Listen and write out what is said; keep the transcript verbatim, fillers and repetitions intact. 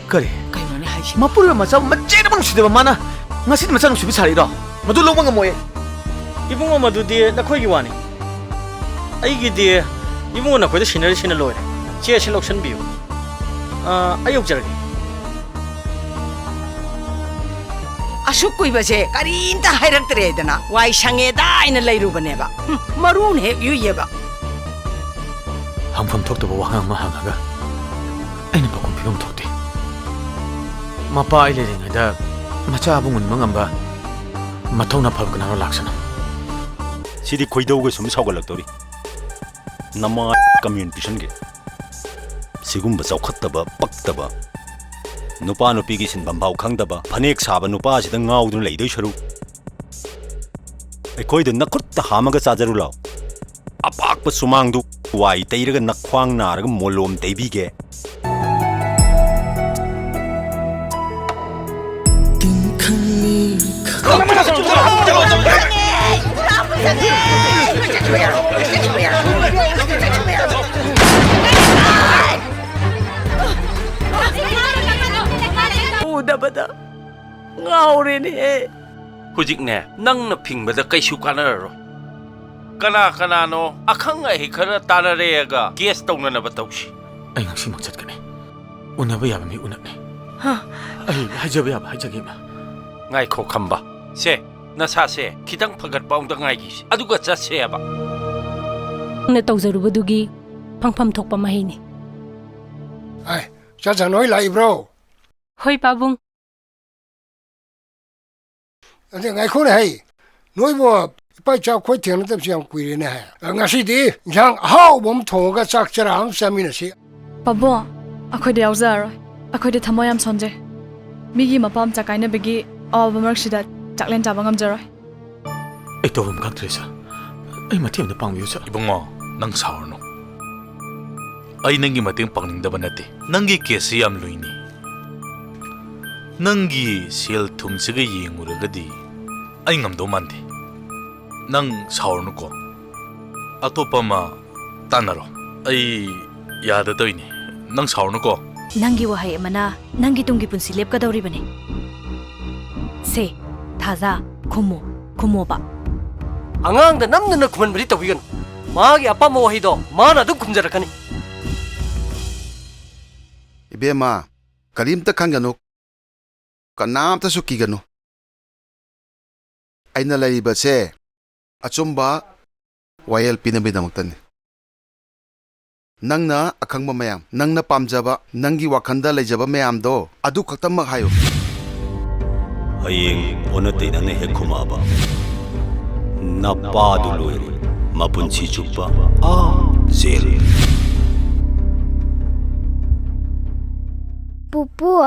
ꯀꯔꯤ? ꯀꯩꯅꯣꯅꯦ ꯍꯥꯏꯁꯤꯕꯣ? ꯃꯄꯨꯔꯣꯏꯕ ꯃꯆꯥꯕꯨ ꯃꯆꯦꯠ ꯑꯃ ꯅꯨꯡꯁꯤꯗꯕ ꯃꯥꯅ ꯉꯁꯤꯗꯤ ꯃꯆꯥ ꯅꯨꯡꯁꯤꯕꯤ ꯁꯥꯔꯤꯔꯣ? ꯃꯗꯨ ꯂꯧꯕ ꯉꯝꯃꯣꯏ꯫ ꯏꯕꯨꯡꯉꯣ, ꯃꯗꯨꯗꯤ ꯅꯈꯣꯏꯒꯤ ꯋꯥꯅꯤ꯫ ꯑꯩꯒꯤꯗꯤ ꯏꯕꯨꯡꯉꯣ ꯅꯈꯣꯏꯗ ꯁꯤꯟꯅꯔꯤꯁꯤꯅ ꯂꯣꯏꯔꯦ꯫ ꯆꯦ ꯑꯁꯤ ꯂꯧꯁꯤꯟꯕꯤꯌꯨ꯫ ꯑꯥ, ꯑꯩ ꯌꯧꯖꯔꯒꯦ꯫ ꯑꯁꯨꯛ ꯀꯨꯏꯕꯁꯦ ꯀꯔꯤꯝꯇ ꯍꯥꯏꯔꯛꯇ꯭ꯔꯦꯗꯅ ꯋꯥꯏ ꯁꯪꯉꯦꯗ ꯍꯥꯏꯅ ꯂꯩꯔꯨꯕꯅꯦꯕ꯫ ꯍꯨꯝ, ꯃꯔꯨꯅ ꯍꯦꯛ ꯌꯨꯏꯌꯦꯕ꯫ ꯍꯪꯐꯝ ꯊꯣꯛꯇꯕ ꯋꯥꯍꯪ ꯑꯃ ꯍꯪꯉꯒ ꯑꯩꯅ ꯄꯥꯎꯈꯨꯝ ꯄꯤꯐꯝ ꯊꯣꯛꯇꯦ꯫ ꯃꯄꯥ ꯑꯩ ꯂꯩꯔꯤꯉꯩꯗ ꯃꯆꯥꯕꯨ ꯉꯨꯟꯕ ꯉꯝꯕ ꯃꯊꯧꯅꯥ ꯐꯕ ꯀꯅꯥꯅꯣ ꯂꯥꯛꯁꯅꯨ꯫ ꯁꯤꯗꯤ ꯈꯣꯏꯗꯧꯒ ꯁꯨꯝ ꯁꯥꯎꯒꯠꯂꯛꯇꯧꯔꯤ꯫ ꯅꯃꯥ ꯀꯃ꯭ꯌꯨꯟ ꯄꯤꯁꯟꯒꯦ꯫ ꯁꯤꯒꯨꯝꯕ ꯆꯥꯎꯈꯠꯇꯕ, ꯄꯛꯇꯕ, ꯅꯨꯄꯥ ꯅꯨꯄꯤꯒꯤ ꯁꯤꯟꯐꯝ ꯐꯥꯎ ꯈꯪꯗꯕ, ꯐꯅꯦꯛ ꯁꯥꯕ ꯅꯨꯄꯥꯁꯤꯗ ꯉꯥꯎꯗꯨꯅ ꯂꯩꯗꯣꯏ ꯁꯔꯨꯛ, ꯑꯩꯈꯣꯏꯗ ꯅꯈꯨꯠꯇ ꯍꯥꯝꯃꯒ ꯆꯥꯖꯔꯨ ꯂꯥꯎ꯫ ꯑꯄꯥꯛꯄ ꯁꯨꯃꯥꯡꯗꯨ ꯋꯥꯏ ꯇꯩꯔꯒ ꯅꯈ꯭ꯋꯥꯡ ꯅꯥꯔꯒ ꯃꯣꯂꯣꯝ ꯇꯩꯕꯤꯒꯦ꯫ ꯎꯗꯕꯗ ꯉꯥꯎꯔꯦꯅꯦꯍꯦ꯫ ꯍꯧꯖꯤꯛꯅꯦ, ꯅꯪꯅ ꯐꯤꯡꯕꯗ ꯀꯩꯁꯨ ꯀꯥꯟꯅꯔꯔꯣꯏ꯫ ꯀꯅꯥ ꯀꯅꯥꯅꯣ ꯑꯈꯪ ꯑꯍꯩ ꯈꯔ ꯇꯥꯟꯅꯔꯦꯒ ꯀꯦꯁ ꯇꯧꯅꯅꯕ ꯇꯧꯁꯤ꯫ ꯑꯩ ꯉꯁꯤꯃꯛ ꯆꯠꯀꯅꯤ꯫ ꯎꯅꯕ ꯌꯥꯕ ꯃꯤ ꯎꯅꯅꯤ꯫ ꯍꯥ? ꯑꯩ ꯍꯥꯏꯖꯕ ꯌꯥꯕ ꯍꯥꯏꯖꯒꯦ, ꯏꯃꯥ꯫ ꯉꯥꯏꯈꯣ, ꯈꯝꯕ꯫ ꯁꯦ, ꯅꯁꯥꯁꯦ ꯈꯤꯇꯪ ꯐꯒꯠꯄ ꯑꯃꯨꯛꯇ ꯉꯥꯏꯈꯤꯁꯤ, ꯑꯗꯨꯒ ꯆꯠꯁꯦꯕ꯫ ꯅꯪꯅ ꯇꯧꯖꯔꯨꯕꯗꯨꯒꯤ ꯐꯪꯐꯝ ꯊꯣꯛꯄ ꯃꯍꯩꯅꯤ꯫ ꯑꯥꯏ, ꯆꯥꯆꯥ ꯅꯣꯏ ꯂꯥꯛꯏꯕ꯭ꯔꯣ? ꯍꯣꯏ, ꯄꯥꯕꯨꯡ꯫ ꯑꯗꯨ ꯉꯥꯏꯈꯣꯅꯦ ꯍꯩ, ꯅꯣꯏꯕꯨ ꯏꯄꯥ ꯏꯆꯥ ꯑꯩꯈꯣꯏ ꯊꯦꯡꯅꯗꯕꯁꯤ ꯌꯥꯝ ꯀꯨꯏꯔꯦꯅꯦ ꯍꯥꯏ꯫ ꯉꯁꯤꯗꯤ ꯏꯟꯁꯥꯡ ꯑꯍꯥꯎꯕ ꯑꯃ ꯊꯣꯡꯉꯒ ꯆꯥꯛ ꯆꯔꯥ ꯑꯃ ꯆꯥꯃꯤꯟꯅꯁꯤ꯫ ꯄꯥꯕꯨꯡ, ꯑꯩꯈꯣꯏꯗꯤ ꯌꯥꯎꯖꯔꯔꯣꯏ꯫ ꯑꯩꯈꯣꯏꯗꯤ ꯊꯃꯣꯏ ꯌꯥꯝ ꯁꯣꯟꯖꯩ꯫ ꯃꯤꯒꯤ ꯃꯄꯥ ꯃꯆꯥ ꯀꯥꯏꯅꯕꯒꯤ ꯑꯋꯥꯕ ꯃꯔꯛꯁꯤꯗ ꯆꯥꯛꯂꯦꯟ ꯆꯥꯕ ꯉꯝꯖꯔꯣꯏ꯫ ꯑꯩ ꯇꯧꯐꯝ ꯈꯪꯗ꯭ꯔꯦ, ꯁꯥꯔ꯫ ꯑꯩ ꯃꯇꯦꯡ ꯑꯝꯇ ꯄꯥꯡꯕꯤꯌꯨ, ꯁꯥꯔ꯫ ꯏꯕꯨꯡꯉꯣ, ꯅꯪ ꯁꯥꯎꯔꯅꯨ꯫ ꯑꯩ ꯅꯪꯒꯤ ꯃꯇꯦꯡ ꯄꯥꯡꯅꯤꯡꯗꯕ ꯅꯠꯇꯦ꯫ ꯅꯪꯒꯤ ꯀꯦꯁꯁꯤ ꯌꯥꯝ ꯂꯨꯏꯅꯤ꯫ ꯅꯪꯒꯤ ꯁꯦꯜ ꯊꯨꯝꯁꯤꯒ ꯌꯦꯡꯉꯨꯔꯒꯗꯤ ꯑꯩ ꯉꯝꯗꯧ ꯃꯥꯟꯗꯦ꯫ ꯅꯪ ꯁꯥꯎꯔꯅꯨꯀꯣ꯫ ꯑꯇꯣꯞꯄ ꯑꯃ ꯇꯥꯟꯅꯔꯣ꯫ ꯑꯩ ꯌꯥꯗ ꯇꯧꯏꯅꯦ꯫ ꯅꯪ ꯁꯥꯎꯔꯅꯨꯀꯣ꯫ ꯅꯪꯒꯤ ꯋꯥꯍꯩ ꯑꯃꯅ ꯅꯪꯒꯤ ꯇꯨꯡꯒꯤ ꯄꯨꯟꯁꯤ ꯂꯦꯞꯀꯗꯧꯔꯤꯕꯅꯤ꯫ ꯁꯦ, ꯊꯥꯖ, ꯈꯨꯝꯃꯣ, ꯈꯨꯝꯃꯣꯕ꯫ ꯑꯉꯥꯡꯗ ꯅꯝꯗꯅ ꯈꯨꯝꯍꯟꯕꯗꯤ ꯇꯧꯕꯤꯒꯅꯨ꯫ ꯃꯥꯒꯤ ꯑꯄꯥꯝꯕ ꯋꯥꯍꯩꯗꯣ ꯃꯥꯅ ꯑꯗꯨꯝ ꯈꯨꯝꯖꯔꯛꯀꯅꯤ꯫ ꯏꯕꯦꯝꯃ, ꯀꯔꯤꯝꯇ ꯈꯟꯒꯅꯨ, ꯀꯅꯥꯝꯇꯁꯨ ꯀꯤꯒꯅꯨ꯫ ꯑꯩꯅ ꯂꯩꯔꯤꯕꯁꯦ ꯑꯆꯨꯝꯕ ꯋꯥꯌꯦꯜ ꯄꯤꯅꯕꯒꯤꯗꯃꯛꯇꯅꯤ꯫ ꯅꯪꯅ ꯑꯈꯪꯕ ꯃꯌꯥꯝ, ꯅꯪꯅ ꯄꯥꯝꯖꯕ, ꯅꯪꯒꯤ ꯋꯥꯈꯜꯗ ꯂꯩꯖꯕ ꯃꯌꯥꯝꯗꯣ, ꯑꯗꯨ ꯈꯛꯇꯃꯛ ꯍꯥꯏꯌꯨ꯫ ꯍꯌꯦꯡ ꯑꯣꯟꯅ ꯇꯩꯅꯅ ꯍꯦꯛ ꯈꯨꯝꯃꯛꯑꯕ, ꯅꯄꯥꯗꯨ ꯂꯣꯏꯔꯦ, ꯃꯄꯨꯟꯁꯤ ꯆꯨꯞꯄ ꯑꯥ ꯖꯦꯜ꯫ ꯄꯨꯄꯨ꯫